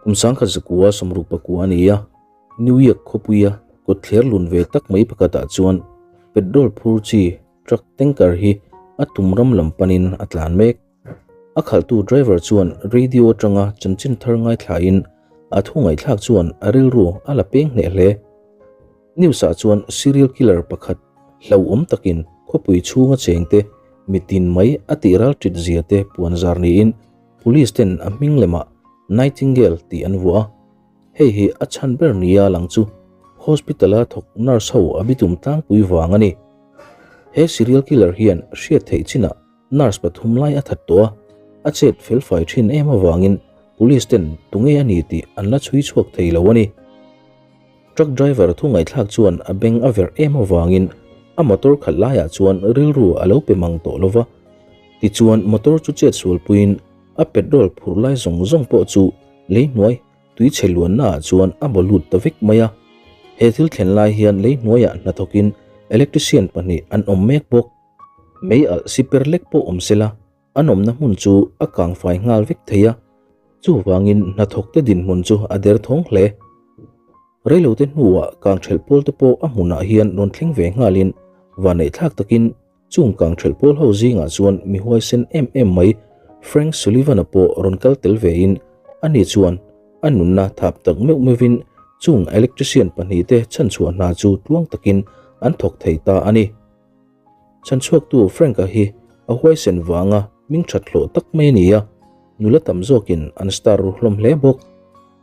Kum 1969 a ni a, New York khawpuia kawtthler lun ve tak mai pakhatah chuan petrol phur chi truck tanker hi a tum ram lam panin a tlan mek. A khalhtu driver chuan radio atanga chanchin thar ngaithlain a thu ngaihthlak chuan a rilru a la peng hneh hle. News ah chuan serial killer pakhat hlauhawm takin khawpui chhunga chengte mitin mai a tih ral ṭit zia te puan zar niin Police ten a hming lemah Nightingale tih an vuah a, hei hi a chhan ber nia lang chu hospital a thawk nurse ho a bitum tlangpui vang a ni. He serial killer hian hriat theih chinah nurse pathum lai a that tawh a, a chet felfai thin em avangin police ten tunge a ni tih an la chhui chhuak thei lo a ni. Truck driver thu ngaihthlak chuan a beng a verh em avangin a motor khalh laiah chuan rilru a lo pe mang tawh lo va. Tichuan motor chu chet sualpuiin a petrol phurh lai zawng zawng pawh chu lei hnuai tui chhe luannaah chuan a baw lut ta vek mai a. He thil thlen lai hian lei hnuaiah hnathawkin electrician pahnih an awm mek bawk. Mei alh siper lek pawh awm sela A nawmna hmun chu a kangfai nghal vek thei a, chuvangin hnathawkte dinhmun chu a derthawng hle. Reilote hnuah kangthelh pawlte pawh a hmunah hian rawn thleng ve nghalin vanneihthlak takin chung kangthelh pawl ho zingah chuan mi huaisen em em mai Frank Sullivan-a pawh rawn kal tel vein ani chuan a nunna thap tak meuh meuhin chung electrician pahnihte chhanchhuah hna chu tluang takin an thawk thei ta a ni. Chhanchhuaktu Frank-a hi a huaisen vanga hming that hlawh tak mai a ni a, nula tam zawkin an star ru hlawm hle bawk.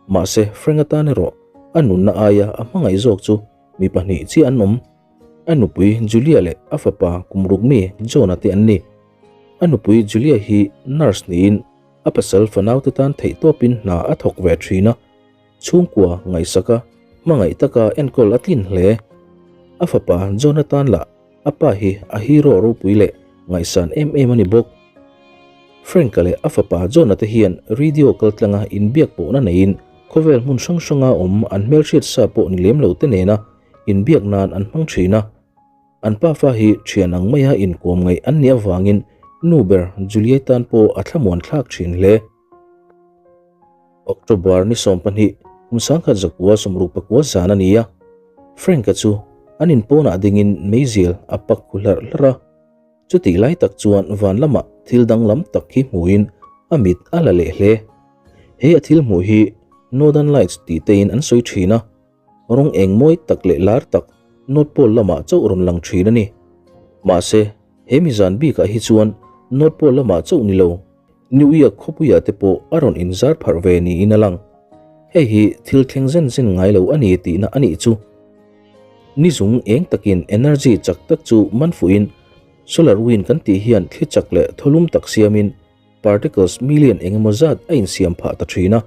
Mahse, Frank-a tan erawh a nunna aia a hmangaih zawk chu mi pahnih chiah an awm. A nupui Julia leh a fapa kum ruk mi John-a te an ni. A nupui Julia hi nurse niin a pasal fanaute tan theihtawpin hna a thawk ve thin a. Chhungkua ngaihsaka hmangaih taka enkawl a tlin hle. A fapa Jonathan lah a pa hi a hero ropui leh ngaihsan em em a ni bawk. Frank-a leh a fapa Jonah te hian radio kaltlanga inbiak pawhna neiin khawvel hmun hrang hranga awm an hmelhriat sa pawh ni lem lo te nena inbiak nan an hmang thin a. An pafa hi thian ang maia inkawm ngaih an nih avangin nu ber Juliai tan pawh a thlamuan thlak thin hle. October ni 12, kum 1969 zan a ni a, Frank-a chu an in pawnah dingin meizial a pak khu hlarh hlarh a. Chutih lai tak chuan van lamah thil danglam tak hi hmuhin a mit a la leh hle. He a thil hmuh hi Northern Lights tih tein an sawi thin a, rawng eng mawi tak leh lar tak North Pole lamah chauh rawn lang thin a ni. Mahse, he mizan bikah hi chuan North Pole lamah chauh ni lo, New York khawpuiah te pawh a rawn inzar pharh ve niin a lang. Hei hi thil thleng zen zen ngai lo a ni tihna a nih chu. Ni zung eng takin energy chak tak chu man fuhin solar wind kan tih hian thli chak leh thawlum tak siamin particles million eng emaw zat a insiam phah ta thin a.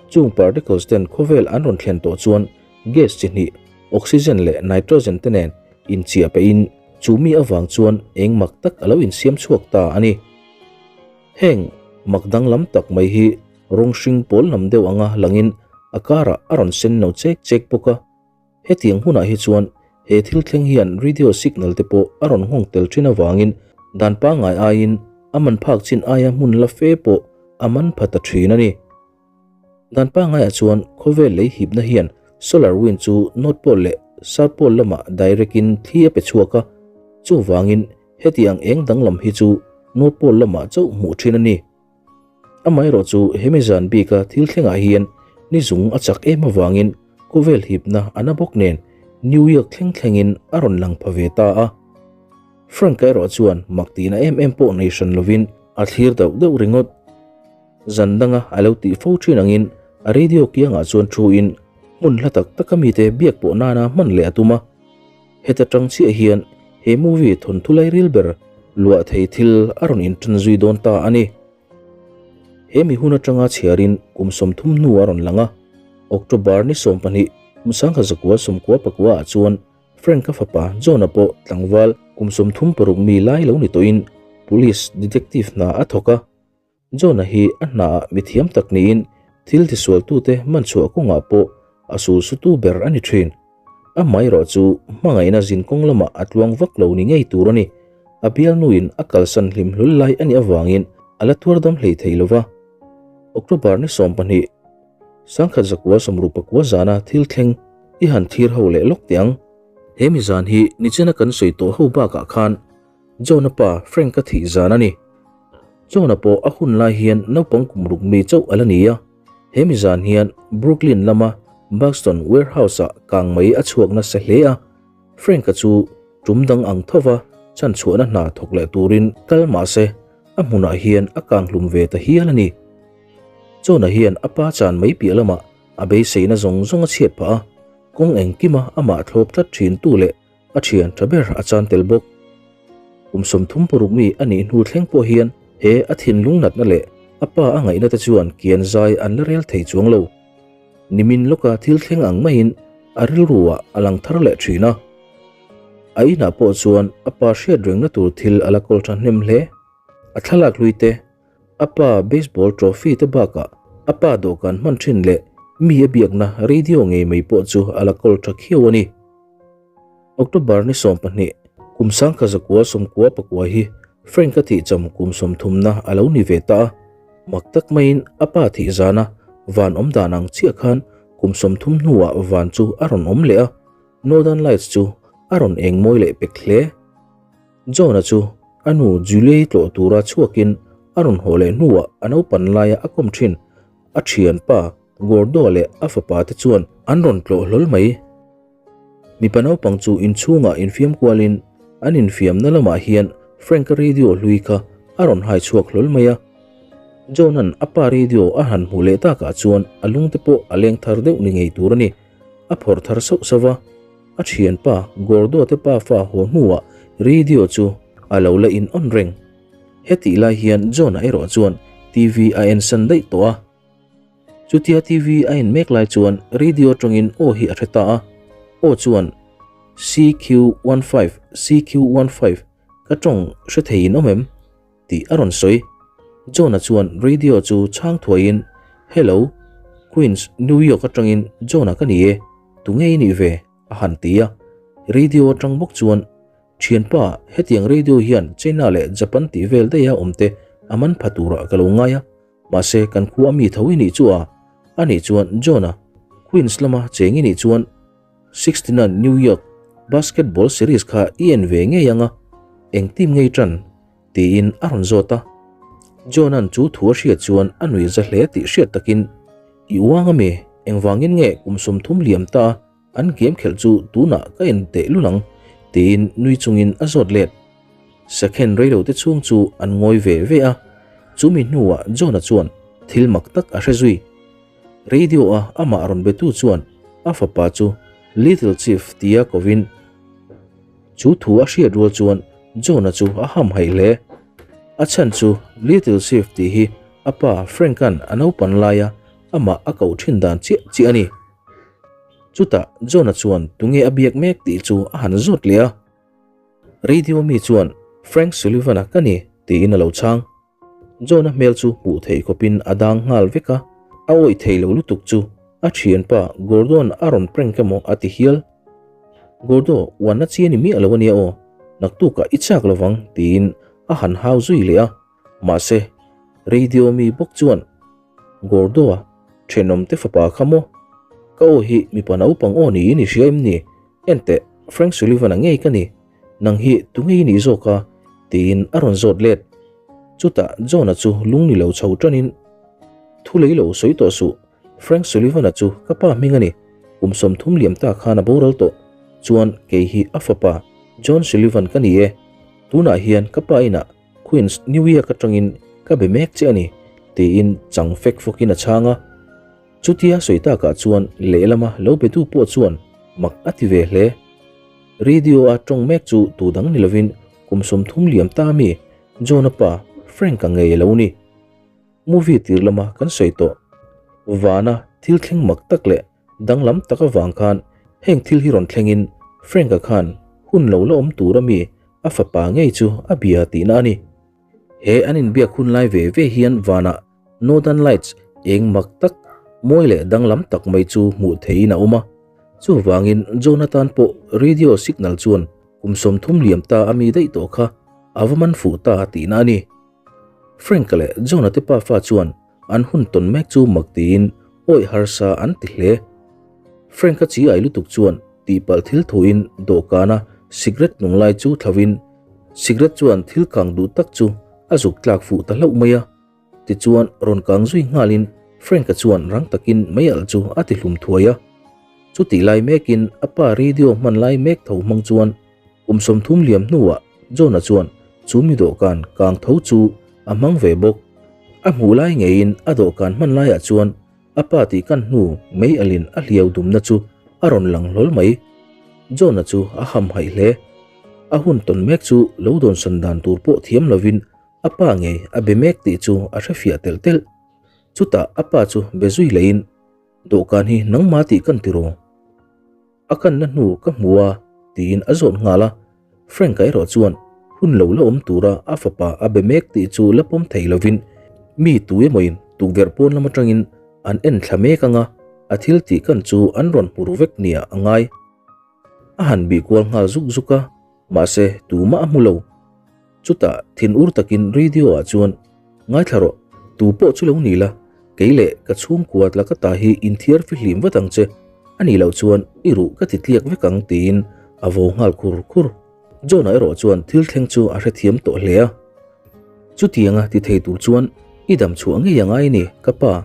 Chung particles ten khawvel an rawn thlen tawh chuan gas chi hnih, oxygen leh nitrogen te nen inchiah pehin chu mi avang chuan eng mak tak a lo insiam chhuak ta a ni. Heng mak danglam tak mai hi rawng hring pawl lam deuh anga langin a karah a rawn sen no chek chek bawk a. Hetiang hunah hi chuan he thil thleng hian radio signal te pawh a rawn nghawng tel thin avangin dan pangngai aiin a man phak chin aia hmun la fe pawh a man pha ta thin a ni. Dan pangngaiah chuan khawvel lei hipna hian solar wind chu North Pole leh South Pole lamah direct in thli a pe chhuak a, chuvangin Hetiang eng danglam hi chu North Pole lamah chauh hmuh thin a ni. Amaherawh chu hemi zan bika thil thlengah hian ni zung a chak em avangin khawvel hipna a na bawk nen New York thleng thlengin a rawn lang pha ve ta a. Frank-a erawh chuan mak tihna em em pawh nei hran lovin a thlir dauh deuh ringawt. Zan danga a lo tih fo thin angin a radio kiangah chuan thu in hmun hla tak taka mite biak pawh nana hman leh a tum a. Heta tang chiah hian he movie thawnthu lai ril ber luah thei thil a rawn intan zui dawn ta a ni. He mi hun atanga chhiarin kum 30 hnu a rawn lang a, October ni 12, kum 1994 ah chuan Frank-a fapa John-a pawh tlangval kum 36 mi lai lo ni tawhin police detective hna a thawk a. John-a hi a hnaah mi thiam tak niin thil tisualtute man chhuah kawngah pawh a sulsutu ber a ni thin. Amaherawh chu hmangaihna zinkawng lamah a tluang vak lo ni ngei tur a ni. A bialnuin a kalsan hlim hlul lai a nih avangin a la tuar dam hlei thei lo va. October ni 12. 1964 zana thil thleng i han thlir ho leh lawk teh ang. He mi zan hi nichina kan sawi tawh ho bakah khan John-a pa Frank-a thih zan a ni. John-a pawh a hun lai hian naupang kum ruk mi chauh a la ni a. He mi zan hian Brooklyn lama Buxton Warehouse-ah kang mai a chhuak nasa hle a. Frank-a chu tum dang ang thova chhanchhuahna hna thawk leh turin kal mah se a hmunah hian a kang hlum ve ta hial a ni. John-a hian a pa chan mai piah lamah a beiseina zawng zawng a chhiat phah a, kawng engkima amah thlawp tlat thin tu leh a thian tha ber a chan tel bawk. Kum 36 mi a nih hnu thleng pawh hian he a thinlung natna leh a pa a ngaihna te chuan kian zai an la rel thei chuang lo. Nimin lawka thil thleng ang maiin a rilru ah a lang thar leh thin a. A inah pawh chuan a pa hriat rengna tur thil a la kawl tha hnem hle. A thlalak hlui te, a pa baseball trophy te bakah a pa dawhkan hman thin leh mi a biakna radio ngei mai pawh chu a la kawl tha khiau a ni. October ni 12, kum 1994 hi Frank-a thihcham kum sawmthumna a lo ni ve ta a. Mak tak maiin a pa thih zana van awm dan ang chiah khan kum 30 hnuah van chu a rawn awm leh a, Northern Lights chu a rawn eng mawi leh pek hle. John-a chu a nu Julie-i tlawh tura chhuakin a rawn haw leh hnuah a naupan laia a kawm thin a thianpa Gordo-a leh a fapa te chuan an rawn tlawh hlawl mai. Mipa naupang chu inchhungah infiam kualin an infiamna lamah hian Frank-a radio hlui kha a rawn hai chhuak hlawl mai a. John-a'n a pa radio a han hmuh leh takah chuan a lungte pawh a leng thar deuh ni ngei tur a ni. A phawrh thar sauh sauh va, a thianpa Gordo te pa fa haw hnuah radio chu a lo la in on reng. Hetih lai hian John-a erawh chuan TV a ensan daih tawh a. Chutia TV a en mek lai chuan radio atangin aw hi a hre ta a, aw chuan CQ15, CQ15, ka tawng hre thei in awm em? tih a rawn sawi. John-a chuan radio chu chhang thuaiin, Hello, Queens, New York atangin John-a ka ni e, tunge i nih ve? a han ti a. Radio atang bawk chuan, Thianpa, hetiang radio hian China leh Japan tih vel daiha awm te a man pha turah ka lo ngai a, Mahse, kan khua mi tho i nih chu a, a nih chuan John-a, Queens lama cheng i nih chuan 69 New York Basketball Series kha i en ve ngei ang a, eng team ngei tan? tiin a rawn zawt a. John-a'n chu thu a hriat chuan a nui za hle tih hriat takin, I uang ami, engvangin nge kum 30 liam ta a An game khelh chu tunah ka en teh lul ang, tiin nui chungin a zawt let. Second reilo te chhung chu an ngawi ve ve a, chumi hnuah John-a chuan thil mak tak a hre zui. Radio-a amah rawn betu chuan a fapa chu Little Chief tia kovin chu thu a hriat rual chuan John-a chu a hamhaih hle. A chhan chu Little Chief tih hi a pa Frank-a'n a naupan laia amah a koh thin dan chiah chiah a ni. Chutah John-a chuan tunge a biak mek tih chu a han zawt leh a. Radio mi chuan Frank Sullivan-a ka ni tiin a lo chhang. John-a hmel chu hmuh theih khawpin a dang nghal vek a, a awih thei lo lutuk chu a thianpa Gordon a rawn prank emaw a ti hial. Gordo, uanna chi a ni miah lo ania aw, naktukah i chak lovang tiin a han hau zui leh a. Mahse, radio mi bawk chuan Gordo-a thenawmte fapa kha maw? Ka aw hi mipa naupang aw niin i hria em ni? Enteh, Frank Sullivan-a ngei ka ni. Nang hi tu ngei i nih zawk a? tiin a rawn zawt let. Chutah John-a chu lung ni lo chho tanin, Thu lei lo sawi tawh suh, Frank Sullivan-a chu ka pa hming a ni. Kum 30 liam ta khan a boral tawh. Chuan kei hi a fapa John Sullivan ka ni e. Tunah hian ka pa inah Queens, New York atangin ka be mek che a ni, tiin chang fek fawkin a chhang a. Chutia sawi takah chuan lehlama lo betu pawh chuan mak a ti ve hle. Radio-a tawng mek chu tu dang ni lovin kum 30 liam ta mi John-a pa Frank-a ngei a lo ni. Movie tir lama kan sawi tawh. Vana thil thleng mak tak leh danglam tak avang khan heng thil hi rawn thlengin Frank-a khan hun lo la awm tur ami a fapa ngei chu a bia tihna a ni. He an inbiak hun lai ve ve hian vanah Northern Lights eng mak tak, mawi leh danglam tak mai chu hmuh theihin a awm a. Chuvangin Jonathan pawh radio signal chuan kum 30 liam ta a mi daih tawh kha a va man fuh ta tihna a ni. Frank-a leh John-a te pafa chuan an hun tawn mek chu mak tiin Awih harsa an ti hle. Frank-a chi ai lutuk chuan tihpalh thil thuin dawhkana cigarette nung lai chu thlauhin cigarette chuan thil kang duh tak chu a zuk tlak fuh ta hlauh mai a. Tichuan rawn kang zui nghalin Frank-a chuan rang takin mei alh chu a ti hlum thuai a. Chutih lai mekin a pa radio hman lai mek tho hmang chuan kum 30 liam hnuah John-a chuan chu mi dawhkan kang tho chu a hmang ve bawk. A hmuh lai ngeiin a dawhkan hman laiah chuan a pa tih kan hnu mei alin a hliau dumna chu a rawn lang hlawl mai. John-a chu a hamhaih hle. A hun tawn mek chu lo dawnsan dan tur pawh thiam lovin a pa ngei a be mek tih chu a hrefiah telh telh. Chutah a pa chu be zui lehin, Dawhkan hi nangmah tih kan ti rawh. A kanna hnu ka hmu a, tiin a zawt nghal a. Frank-a erawh chuan hun lo la awm tura a fapa a be mek tih chu la pawm thei lovin mi tu emawin tukverh pawn lam atangin an en thla mek anga a thil tih kan chu an rawn hmu ru vek nia a ngai. A han bih kual nghal zuk zuk a, mahse tumah a hmu lo. Chutah thin ur takin radio ah chuan, Ngaithla rawh, tu pawh chu lo ni la, kei leh ka chhungkua tla ka ta hi inthiar fihlim vat ang che, a nih loh chuan i ruh ka ti tliak vek ang tiin a vo nghal khur khur. John-a erawh chuan thil thleng chu a hrethiam tawh hle a. Chutianga ti thei tur chuan i dam chhuah ngei a ngai ni, ka pa.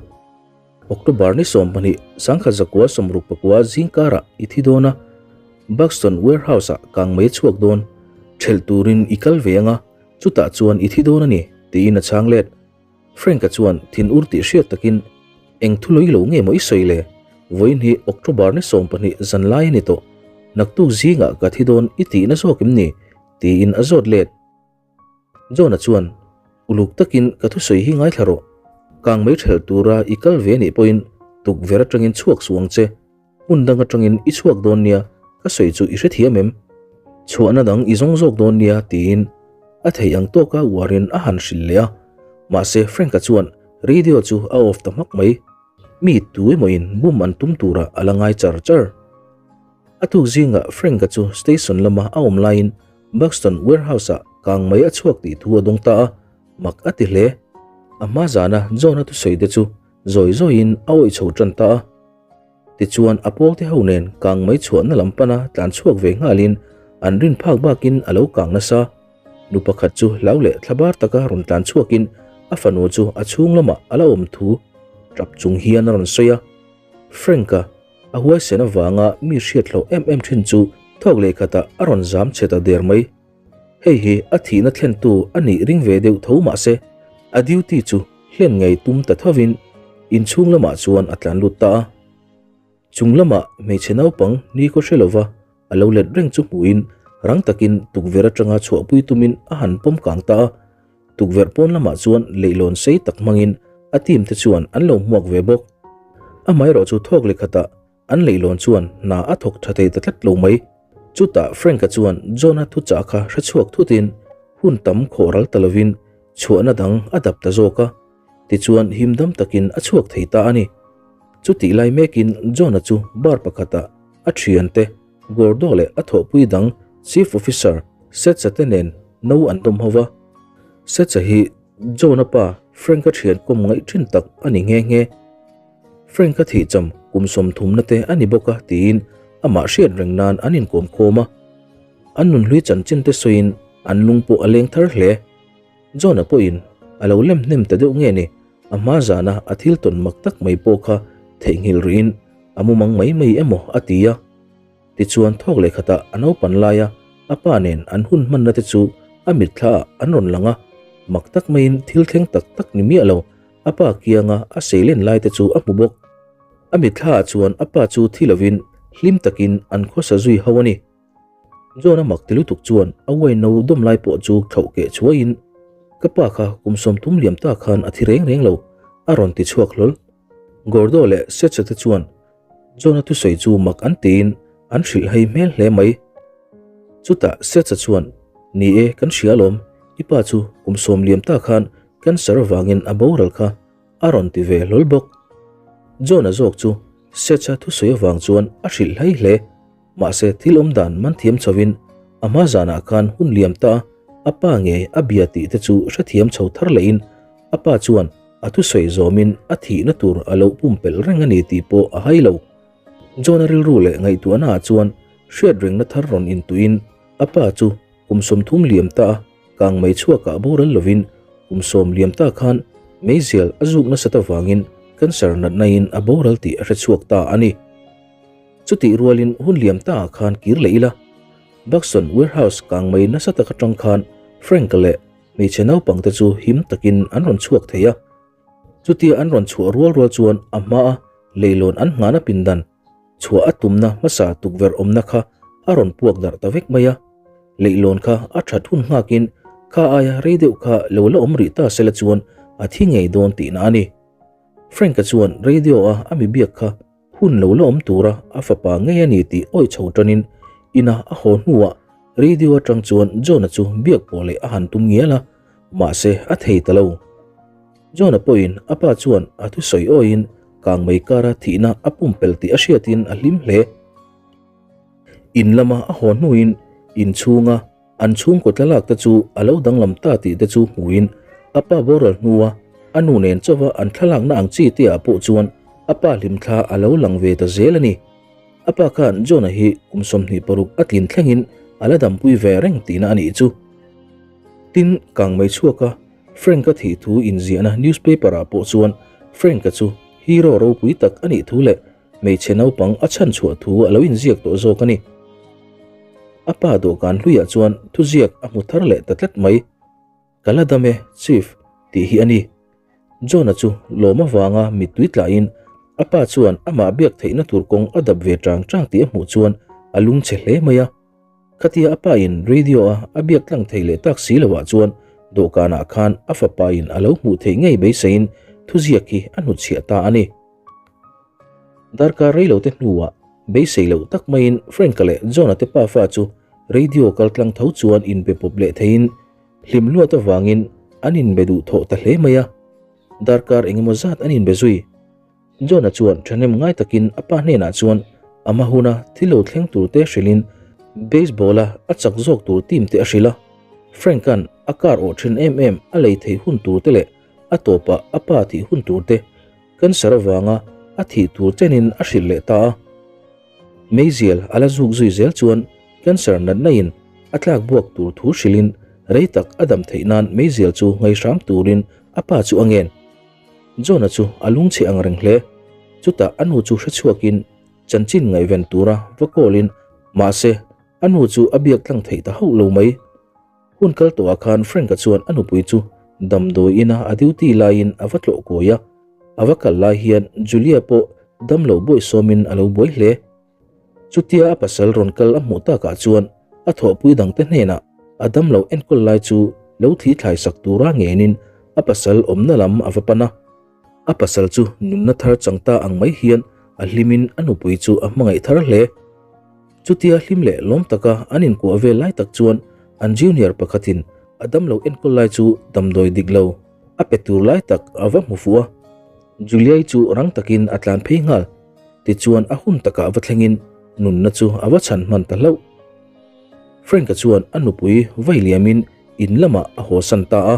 October ni 12, 1969 zingkarah i thi dawn a, Buxton Warehouse-ah kang mai a chhuak dawn. Ṭhelh turin i kal ve anga, chutah chuan i thi dawn a ni, tiin a chhang let. Frank-a chuan thin ur tih hriat takin, Eng thu lawilo nge maw i sawi le? Vawiin hi October ni 12 zan lai a ni tawh. Naktuk zingah ka thi dawn i tihna zawk em ni? tiin a zawt let. John-a chuan, Uluk takin ka thusawi hi ngaithla rawh. Kang mai ṭhelh tura i kal ve anih pawhin tukverh aṭangin chhuak suh ang che. Hmun dang aṭangin i chhuak dawn nia, ka sawi chu i hrethiam em? Chhuahna dang i zawng zawk dawn nia, tiin a theih ang tawka uarin a han hrilh leh a. Mahse, Frank-a chuan radio chu a off ta hmak mai. Mi tu emawin bum an tum turah a la ngai char char. A tuk zingah Frank-a chu station lama a awm laiin Buxton Warehouse-ah kang mai a chhuak tih thu a dawng ta a, mak a ti hle. A hma zana John-a thusawi te chu zawi zawiin a awih chho tan ta a. Tichuan a pawlte ho nen kang mai chhuahna lam pana tlan chhuak ve nghalin an rin phak bakin a lo kang nasa. Nu pakhat chu hlau leh thlabar taka rawn tlan chhuakin a fanu chu a chhung lamah a la awm thu tap chung hian a rawn sawi a. Frank-a A huaisen avanga mi hriat hlauh em em thin chu thawk leh khatah a rawn zam chhe ta der mai. Hei hi a thihna thlentu a nih ring ve deuh tho mah se, a duty chu hlen ngei tum ta thovin inchhung lamah chuan a tlan lut ta a. Chung lamah hmeichhe naupang ni khaw hre lova a lo let reng chu hmuhin rang takin tukverh atanga chhuahpui tumin a han pawm kang ta a. Tukverh pawn lamah chuan leihlawn sei tak hmangin a team te chuan an lo hmuak ve bawk. Amaherawh chu thawk leh khatah an leihlawn chuan hna a thawk tha thei ta tlat lo mai. Chutah Frank-a chuan John-a thuchah kha hre chhuak thutin hun tam khawh ral ta lovin chhuahna dang a dap ta zawk a, tichuan himdam takin a chhuak thei ta a ni. Chutih lai mekin John-a chu bar pakhatah a thiante Gordo leh a thawhpui dang Chief Officer Setsa te nen no an dawm ho va. Setsa hi John-a pa Frank-a thian kawm ngaih thin tak a ni nghe nghe. Frank-a thihcham kum 30 te a ni bawk a tiin amah hriat reng nan an inkawm khawm a. An nunhlui chanchin te sawiin an lung pawh a leng thar hle. John-a pawhin a lo lem hnem ta deuh nge ni, a hma zana a thil tawn mak tak mai pawh kha theihnghilh rihin a mumang mai mai emaw a ti a. Tichuan thawk leh khatah a naupan laia a pa nen an hun hmanna te chu a mitthla ah an rawn lang a, mak tak maiin thil thleng tak tak ni miah lo a pa kianga a seilen lai te chu a hmu bawk. A mitthla ah chuan a pa chu thi lovin hlim takin an khawsa zui ho a ni. John-a mak ti lutuk chuan a uai no dawm lai pawh chu thlauh keh chhuaiin, Ka pa kha kum 30 liam ta khan a thi reng reng lo, a rawn ti chhuak hlawl. Gordo leh Setsa te chuan John-a thusawi chu mak an tiin an hrilh hei hmel hle mai. Chutah Setsa chuan, Ni e, kan hria alawm, i pa chu kum 10 liam ta khan cancer avangin a boral kha, a rawn ti ve hlawl bawk. John-a zawk chu Setsa thusawi avang chuan a hrilh hlei hle. Mahse thil awm dan man thiam chhovin a hma zanah khan hun liam ta a pa nge a bia tih te chu hrethiam chho thar lehin a pa chuan A thusawi zawmin a thihna tur a lo pumpelh reng a ni tih pawh a hai lo. John-a rilru leh ngaihtuahnaah chuan hriatrengna thar rawn intuihin a pa chu kum 30 liam ta a kang mai chhuakah boral lovin kum 10 liam ta khan meizial a zuk nasat avangin cancer natnain a boral tih a hre chhuak ta a ni. Chutih rualin hun liam taah khan kir leh ila, Buxton Warehouse kang mai nasa tak atang khan Frank leh hmeichhe naupangte chu him takin an rawn chhuak thei a. Chutia an rawn chhuah rual rual chuan a hmaa leilawn an nghahna pindan chhuah a tumna hmasa tukverh awmna kha a rawn puak darh ta vek mai a. Leihlawn kha a that hun nghakin kha aia rei deuh kha lo la awm rih ta sela chuan a thi ngei dawn tihna a ni. Frank-a chuan radio-a a mi biak kha Hun lo la awm tura a fapa ngei a ni tih awih chho tanin ina a haw hnuah radio atang chuan John-a chu biak pawh leh a han tum ngial a, mahse a thei ta lo. John-a pawhin a pa chuan a thusawi awiin kangmei kara thihna a pumpelh tih a hriatin a hlim hle. In lama a haw hnuin inchhunga An chhungkaw tlalak te chu a lo danglam ta tih te chu hmuhin a pa boral hnua a nu nen chauva an thlalakna ang chi te ah pawh chuan a pa hlimthla a lo lang ve ta zel a ni. A pa khan John-a hi kum 26 a tlin thlengin a la dampui ve reng tihna a nih chu. Tin, kang mai chhuaka Frank-a thih thu inziahna newspaper ah pawh chuan Frank-a chu hero ropui tak a nih thu leh Hmeichhe naupang a chhan chhuah thu a lo inziak tawh zawk a ni. A pa dawhkan hluiah chuan thuziak a hmu thar leh ta tlat mai. Ka la dam e, Chief, tih hi a ni. John-a chu lawm avanga mittui tlahin a pa chuan amah biak theihna tur kawng a dap ve chang chang tih a hmuh chuan a lungchhe hle mai a. Khatia a pa in radio a a biak tlang thei leh tak si loah chuan dawhkanah khan a fapa in a lo hmuh theih ngei beiseiin thuziak hi a hnutchhiah ta a ni. Darkar reilo te hnuah beisei loh tak maiin Frank-a leh John-a te pafa chu radio kal tlang tho chuan inbe pawp leh theiin hlim luat avangin an inbe duh thawh ta hle mai a. Darkar engemaw zat an inbe zui. John-a chuan thahnem ngai takin a pa hnenah chuan a hma huna thil lo thleng tur te hrilhin baseball-a a chak zawk tur team te a hrilh a. Frank-a'n a car awh thin em em a lei theih hun tur te leh a tawpah a pa tih hun tur te cancer avanga a thih tur chenin a hrilh leh ta a. Meizial a la zuk zui zel chuan cancer natna in a tlak buak tur thu hrilhin rei tak a dam theih nan meizial chu ngaihram turin a pa chu a ngen. John-a chu a lungchhe ang reng hle. Chutah a nu chu hrechhuakin chanchin ngaihven tura va call-in mahse a nu chu a biak tlang theih ta hauh lo mai. Hun kal tawhah khan Frank-a chuan a nupui chu damdawi ina a duty laiin a va tlawh kawi a, a va kal lai hian Julia pawh damlo bawihsawmin a lo buai hle. Chutia a pasal rawn kal a hmuh takah chuan a thawhpui dangte hnenah a damlo enkawl lai chu lo thli thlai sak tura ngenin a pasal awmna lam a va pan a. A pasal chu nunna thar chang ta ang mai hian a hlimin a nupui chu a hmangaih thar hle. Chutia hlim leh lawm taka an inkuah vel lai tak chuan an junior pakhatin a damlo enkawl lai chu damdawi dik lo a pe tur lai tak a va hmu fuh a. Juliai chu rang takin a tlan phei nghal. Tichuan a hun takah va thlengin nunna chu a va chhan hman ta hlauh. Frank-a chuan a nupui vai liamin in lamah a hawsan ta a.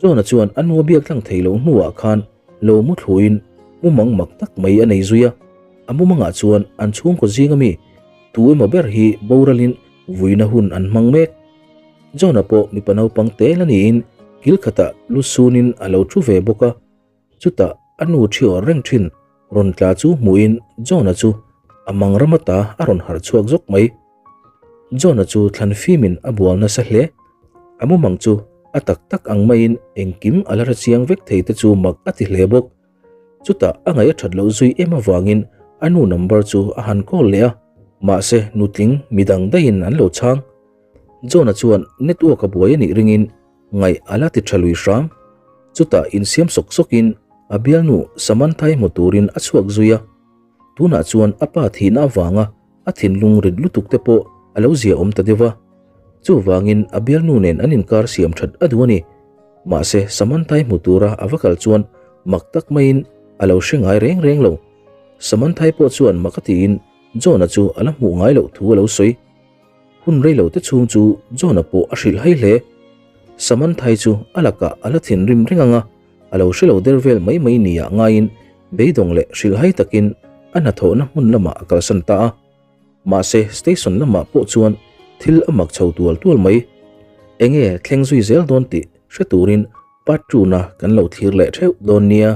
John-a chuan a nu a biak tlang thei loh hnuah khan lo mu thluin mumang mak tak mai a nei zui a. A mumangah chuan an chhungkaw zinga mi tu emaw ber hi boralin vuina hun an hmang mek. John-a pawh mipa naupang tel a niin kil khatah lu sunin a lo thu ve bawk a. Chutah a nu thi awrh reng thin rawn tla chu hmuhin John-a chu a mang ram ata a rawn harh chhuak zawk mai. John-a chu thlan fimin a bual nasa hle. A mumang chu a tak tak ang maiin engkim a la hre chiang vek thei te chu mak a ti hle bawk. Chutah a ngaih a that loh zui em avangin a nu number chu a han call leh a, mahse nutling midang daihin an lo chhang. John-a chuan network a buai a nih ringin Ngaih a la ti tha lui hram. Chutah insiam sawk sawkin a bialnu Samantha-i hmu turin a chhuak zui a. Tunah chuan a pa thihna avanga a thinlung rit lutuk te pawh a lo zia awm ta deuh a. Chuvangin a bialnu nen an inkar siam that a duh a ni. Mahse Samantha-i hmu tura a va kal chuan mak tak maiin a lo hre ngai reng reng lo. Samantha-i pawh chuan mak a tiin John-a chu a la hmuh ngai loh thu a lo sawi. Hun rei lo te chhung chu John-a pawh a hrilh hai hle. Samanthai chu a lakah a la thinrim reng ang a, a lo hre lo der vel mai mai nia ngaiin beidawng leh hrilhhai takin a hnathawhna hmun lamah a kalsan ta a. Mahse station lamah pawh chuan thil a mak chho tual tual mai. Enge thleng zui zel dawn tih hre turin part two na kan lo thlir leh theuh dawn nia.